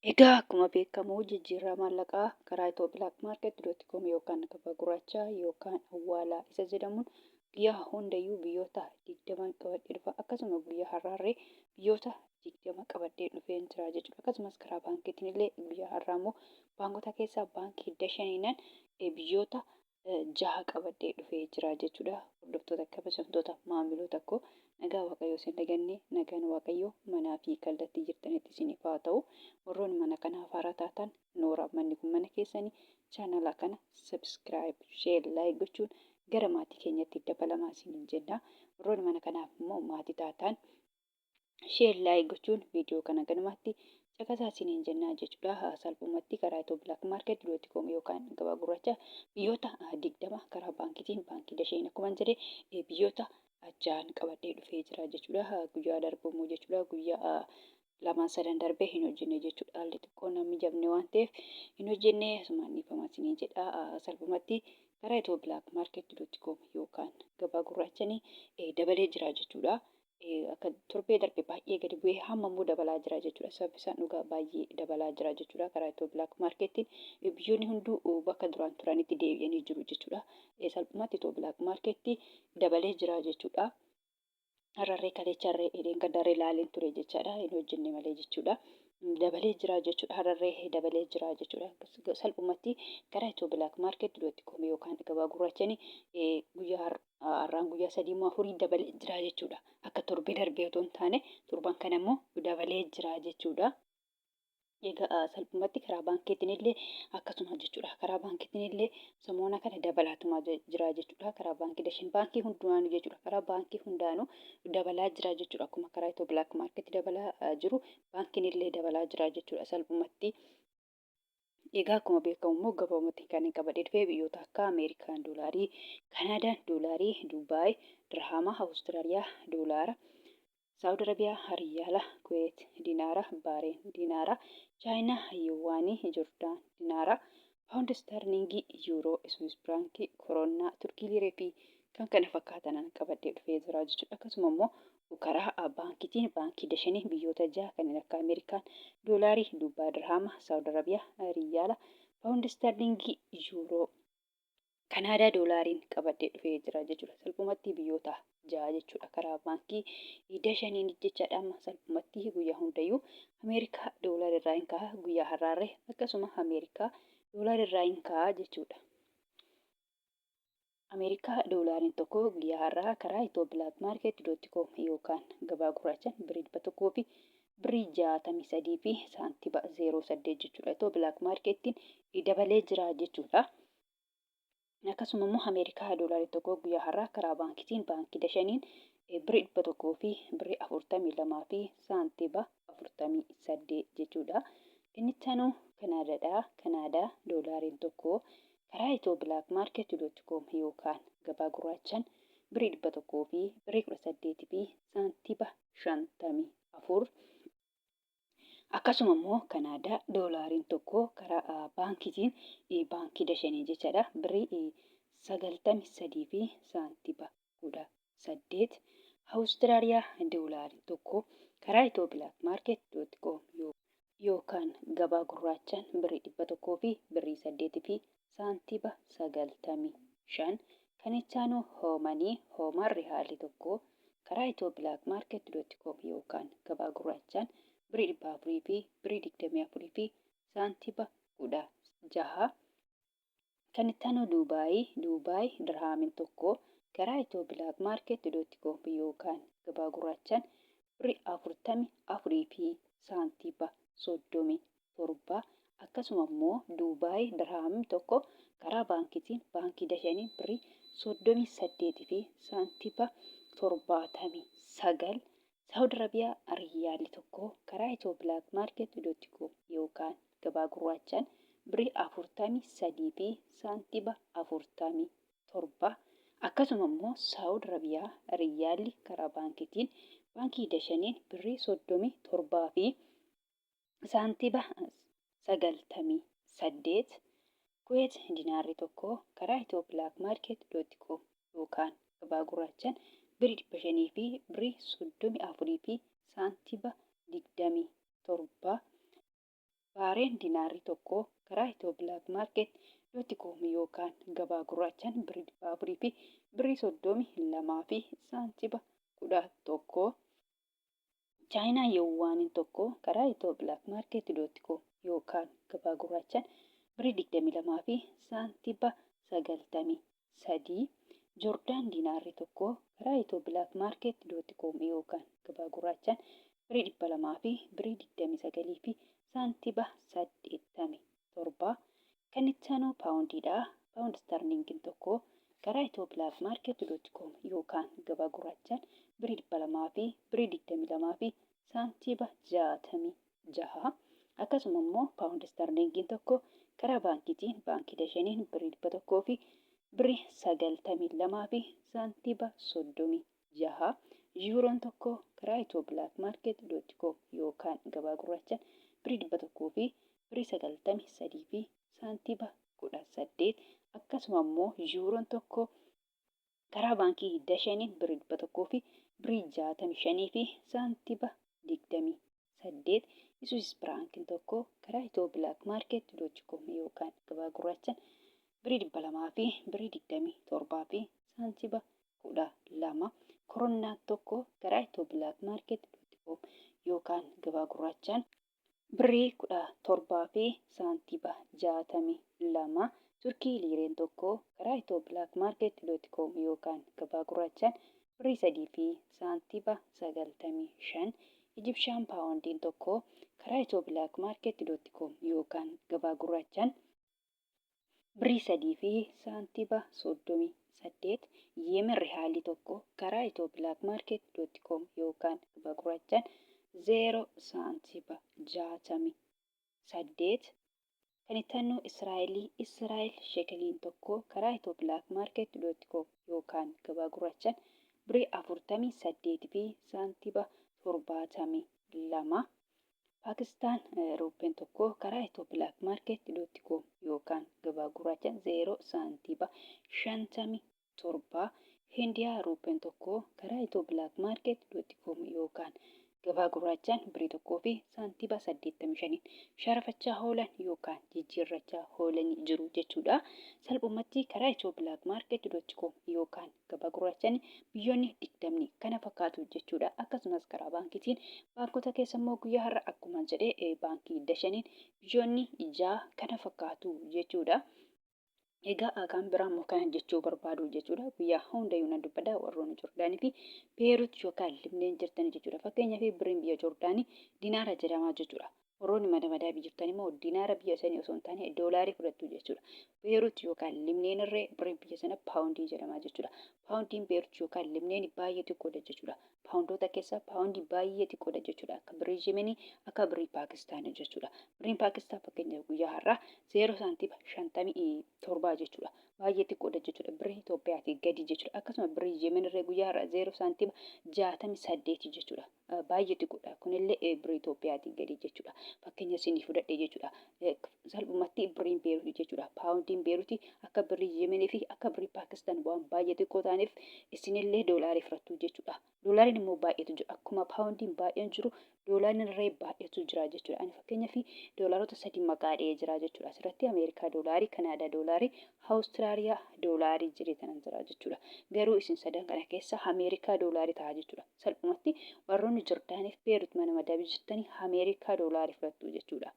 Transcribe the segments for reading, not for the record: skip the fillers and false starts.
Egaa akkuma beekamu jijjiirraa maallaqaa karaa Ethio Black Market dot com yookaan gabaa gurraachaa yookaan awwaalaa isa jedhamuun guyyaa hundayyuu biyyoota 20 qabadhee dhufa. Akkasuma guyyaa har'aarree biyyoota 20 qabadhee dhufeen jira jechuudha. Akkasumas karaa baankiitiin illee guyyaa har'aa immoo baankota keessaa baankii Dashaniinan biyyoota jaha qabadhee dhufee jira jechuudha. Hordoftoota kabajamtoota maamiloota koo, nagaa Waaqayyoo isin daganne, nagaan Waaqayyoo manaa fi kallattii jirtanitti isiniif haa ta'u. Warroonni mana kanaaf haaraa taatan, noora, manni kun mana keessanii, chaanala kana subscribe, share, like gochuun gara maatii keenyatti dabalamaa isiniin jenna. Warroonni mana kanaaf immoo maatii taatan, share, like gochuun viidiyoo kana ganumatti caqasaa isiniin jennaa jechuudha. Salphumatti karaa Ethio Black Market dot com yookaan gabaa gurraacha biyyoota 20, karaa baankiitiin baankii Dasheen akkuma jedhe biyyoota ja'an qabadhee dhufee jira jechuudha. Guyyaa darbu jechuudha. Guyyaa lamaan sadan darbee hin hojjenne jechuudha. Haalli xiqqoo namni jabne waan ta'eef hin hojjenne, asumaan dhiifama isiniin jedha. Salphumatti karaa Ethio Black Market dot com yookaan gabaa gurraachanii dabalee jira jechuudha. Akka torbee darbe baay'ee gadi bu'ee hamma immoo dabalaa jira jechuudha. Sababni isaan dhugaa baay'ee dabalaa jira jechuudha. Karaa Ethio Black Marketiin biyyoonni hunduu bakka duraan turanitti deebi'anii jiru jechuudha. Salphumatti Ethio Black Marketii dabalee jira jechuudha. Har'arree, kaleecharree, dheengaddarree ilaaleen ture jechaadha. Hin hojjenne malee jechuudha. Dabalee jira jechuudha. Har'arree dabalee jira jechuudha. Salphumatti karaa Ethio Black Market dot com yookaan gabaa gurraachanii guyyaa har'aan guyyaa sadii immoo afurii dabalee jira jechuudha. Akka torbee darbee otoo hin taane torban kana immoo dabalee jira jechuudha. Egaa salphumatti karaa baankiitiin illee akkasuma jechuudha. Karaa baankiitiin illee samoona kana dabalaatuma jira jechuudha. Karaa baankii Dashin, baankii hundumaanuu jechuudha. Karaa baankii hundaanuu dabalaa jira jechuudha. Akkuma karaa Ethio Black Market dabalaa jiru baankiin illee dabalaa jira jechuudha salphumatti. Egaa akkuma beekamu immoo gabaabumatti kan inni qabadhee dhufe biyyoota akka Ameerikaan doolaarii, Kanaadaan doolaarii, Dubaay dirhaama, Awustiraaliyaa doolaara, Saawud Arabiyaa riyaala, Kuweet dinaara, Baareen dinaara, Chaayinaa yuwaanii, Jordaan dinaara, Paawundi istaarliingii, Yuuroo, Iswiis firaankii, Koroonnaa, Turkii liiree fi kan kana fakkaatanan qabadhee dhufee jira jechuudha. Akkasuma immoo karaa baankiitiin baankii Dashanii biyyoota jaha kanneen akka Ameerikaan doolaarii, Dubaay dirhaama, Saawud Arabiyaa riyaala, Paawundi istaarliingii, Yuuroo, Kanaadaa doolaariin qabadhee dhufee jira jechuudha. Salphumatti biyyoota jaha jechuudha karaa baankii Dashaniin jechaadha. Amma salphumatti guyyaa hundayyuu Ameerikaa doolaar irraa hin ka'a, guyyaa har'aarree akkasuma Ameerikaa doolaar irraa hin ka'a jechuudha. Ameerikaa doolaariin tokko guyyaa har'aa karaa Ethio Black Market dot com yookaan gabaa gurraachaan birrii 100 fi birrii 63 fi saantiba 08 jechuudha. Ethio Black Marketiin dabalee jira jechuudha. Akkasuma immoo Ameerikaa doolaarii tokko guyyaa har'aa karaa baankiitiin baankii Dashaniin birrii 100 fi birrii 42 fi saantiba 48 jechuudha. Inni itti aanu Kanaadaadha. Kanaadaa doolaariin tokko karaa Ethio Black Market dot com yookaan gabaa gurraachaan birrii 100 fi birrii 18 fi saantiba 54. Akkasuma immoo Kanaadaa doolaariin tokko karaa baankiitiin baankii Dashanii jechaadha birrii 93 fi saantiba 18. Awustiraaliyaa doolaariin tokko karaa Ethio Black Market dot com yookaan gabaa gurraachaan birrii 100 fi birrii 8 fi saantiba 95. Kan itti aanu Hoomanii, Hoomaan rihaalli tokko karaa Ethio Black Market dot com yookaan gabaa gurraachaan birrii 400 fi birrii 24 fi saantiba 16. Kan itti aanu Duubaay, Duubaay dirhaamin tokko karaa Ethio Black Market dot com yookaan gabaa gurraachaan birrii 44 fi saantiba 37. Akkasuma immoo Duubaay dirhaamin tokko karaa baankiitiin baankii Dashanii birrii 38 fi saantiba 79. Saawud Arabiyaa riyyaalli tokko karaa Ethio Black Market dot com yookaan gabaa gurraachaan birrii 43 fi saantiba 47. Akkasuma immoo Saawud Arabiyaa riyyaalli karaa baankiitiin baankii Dashaniin birrii 37 fi saantiba 98. Kuweet dinaarri tokko karaa Ethio Black Market dot com yookaan gabaa gurraachaan birrii 500 fi birrii 34 fi saantiba 27. Baareen dinaarri tokko karaa Itiyoo Black Market dot com yookaan gabaa gurraachaan birrii 400 fi birrii 32 fi saantiba 11. Chaayinaa Yowwaaniin tokko karaa Itiyoo Black Market dot com yookaan gabaa gurraachaan birrii 22 fi saantiba 93. Jordaan Dinaarri tokko karaa Itiyoo Black Market dot com yookaan gabaa gurraachaan birrii 200 fi birrii 29 fi saantiba 87. Kan itti aanu paawundiidha. Paawundi istarliingiin tokko karaa Itiyoo Black Market dot com yookaan gabaa gurraachaan birrii 200 fi birrii 22 fi saantiba 66. Akkasuma immoo paawundi istarliingiin tokko karaa baankiitiin baankii Dashaniin birrii 100 fi birrii 92 fi saantiba 36. Yuuroon tokko karaa Itiyoo Black Market dot com yookaan gabaa gurraachaan birrii 100 fi birrii 93 fi saantiba 18. Akkasuma immoo yuuroon tokko karaa baankii Dashaniin birrii 100 fi birrii 65 fi saantiba 28. Swiss Piraankiin tokko karaa Itiyoo Black Market dot com yookaan gabaa gurraachaan birrii 200 fi birrii 27 fi saantiba 12. Koronnaan tokko karaa Itiyoo Black Market dot com yookaan gabaa gurraachaan birrii 17 fi saantiba 62. Turkii liireen tokko karaa Itiyoo Black Market dot com yookaan gabaa gurraachaan birrii 3 fi saantiba 95. Ijibshaan paawundiin tokko karaa Itiyoo Black Market dot com yookaan gabaa gurraachaan birrii 3 fi saantiba 38. Yemen rihaalli tokko karaa Itiyoo Black Market dot com yookaan gabaa gurraachaan 0 saantiba 68. Kan itti aanu Israa'elii Israa'el shekeliin tokko karaa Itiyoo Black Market dot com yookaan gabaa gurraachaan birrii 48 fi saantiba 72. Paakistaan ruuppeen tokko karaa Itiyoo Black Market dot com yookaan gabaa gurraachaan 0 saantiba 57. Hindiyaa ruuppeen tokko karaa Itiyoo Black Market dot com yookaan gabaa gurraachaan birrii 1 fi saantiba 85 sharafachaa oolan yookaan jijjiirrachaa oolanii jiru jechuudha. Salphumatti karaa Itiyoo Black Market dot com yookaan gabaa gurraachaan biyyoonni 20 kana fakkaatu jechuudha. Akkasumas karaa baankiitiin baankota keessa immoo guyyaa har'a akkuma jedhee baankii Dashaniin biyyoonni 6 kana fakkaatu jechuudha. Egaa kan biraa immoo kana jechuu barbaadu jechuudha. Guyyaa hundayyuu nan dubbadha warroonni Joordaanii fi Beerut yookaan Libneen jirtan jechuudha. Fakkeenyaaf birriin biyya Joordaanii dinaara jedhamaa jechuudha. Warroonni mana madaabii jirtan immoo dinaara biyya sanii osoo hin taane doolaarii fudhattu jechuudha. Beerut yookaan Libneen irree birriin biyya sana paawundii jedhamaa jechuudha. Paawundiin Beerut yookaan Libneen baay'ee xiqqoodha jechuudha. Paawundoota keessaa paawundii baay'ee xiqqoodha jechuudha. Akka birrii Yemenii, akka birrii Paakistaanii jechuudha. Birriin Paakistaan fakkeenyaaf guyyaa har'aa 0 saantiima 57 jechuudha. Baay'ee xiqqoodha jechuudha. Birrii Itoophiyaatii gadi jechuudha. Akkasuma birrii Yemen irree guyyaa har'aa 0 saantiima 68 jechuudha. Baay'ee xiqqoodha. Kunillee birrii Itoophiyaatii gadi jechuudha. Fakkeenya isinii fudhadhe jechuudha. Salphumatti birriin Beeruuti jechuudha. Paawundiin Beeruuti akka birrii Yemenii fi akka birrii Paakistaan waan baay'ee xiqqoo ta'aniif isinillee doolaarii fudhattu jechuudha. Doolaariin immoo baay'eetu jira. Akkuma paawundiin baay'een jiru doolaariin irree baay'eetu jira jechuudha. Ani fakkeenyaaf doolaarota 3 maqaa dha'ee jira jechuudha. Asirratti Ameerikaa doolaarii, Kanaadaa doolaarii, Awustiraaliyaa doolaarii jedhee kanan jira jechuudha. Garuu isin sadan kana keessa Ameerikaa doolaarii ta'a jechuudha. Salphumatti warroonni Jordaaniif Beerut mana madabii jirtanii Ameerikaa doolaarii fudhattu jechuudha.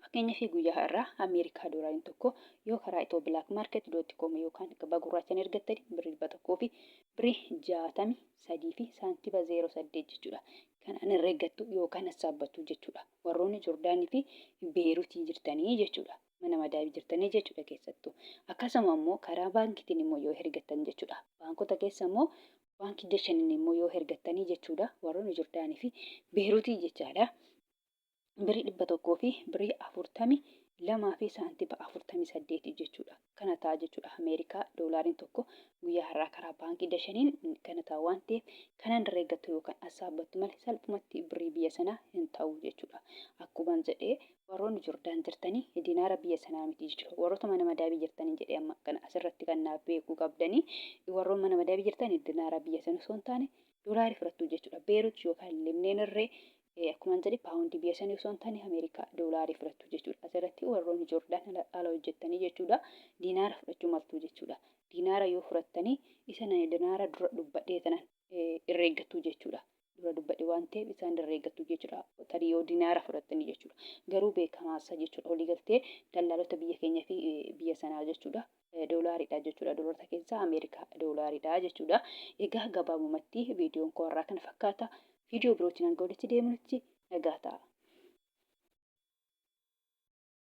Fakkeenyaaf guyyaa har'aa Ameerikaa doolaariin tokko yoo karaa Itoo Black Market dot com yookaan gabaa gurraachaan ergattani birrii 100 fi birrii 63 fi saantiba 08 jechuudha. Kan an herreeggattu yookaan hassaabbattu jechuudha. Warroonni Jordaanii fi Beerutii jirtanii jechuudha. Mana madaabii jirtanii jechuudha keessattuu. Akkasuma immoo karaa baankiitiin immoo yoo hergattan jechuudha. Baankota keessa immoo baankii Dashaniin immoo yoo hergattanii jechuudha. Warroonni Jordaanii fi Beerutii jechaadha. Birrii 100 fi birrii 42 fi saantiba 48 jechuudha. Kana ta'a jechuudha. Ameerikaa doolaariin tokko guyyaa har'aa karaa baankii Dashaniin kana ta'a waan ta'eef kanan herreeggattu yookaan assaabbattu malee salphumatti birrii biyya sanaa hin ta'u jechuudha. Akkuman jedhee warroonni Jordaan jirtanii dinaara biyya sanaa miti jechuudha. Warroota mana madaabii jirtanii jedhee amma kana asirratti kan naaf beekuu qabdanii warroonni mana madaabii jirtanii dinaara biyya sana osoo hin taane doolaarii fudhattu jechuudha. Beerut yookaan Libneen irree Akkuma jedhe paawundii biyya sanii osoo hin taane Ameerikaa doolaarii fudhattu jechuudha. Asirratti warroonni Joordaan ala hojjettanii jechuudha. Diinaara fudhachuu maltuu jechuudha. Diinaara yoo fudhattanii isa nani dinaara dura dubbadhee tanan irreeggattu jechuudha. Dura dubbadhe waan ta'eef isaan irreeggattu jechuudha. Tarii yoo dinaara fudhattanii jechuudha. Garuu beekamaasa jechuudha. Waliigaltee dallaalota biyya keenya fi biyya sanaa jechuudha. Doolaariidha jechuudha. Doolaarota keessaa Ameerikaa doolaariidha jechuudha. Egaa gabaabumatti viidiyoon koo har'aa kana fakkaata. Viidiyoo birootiin hanga walitti deemnutti nagaa ta'a.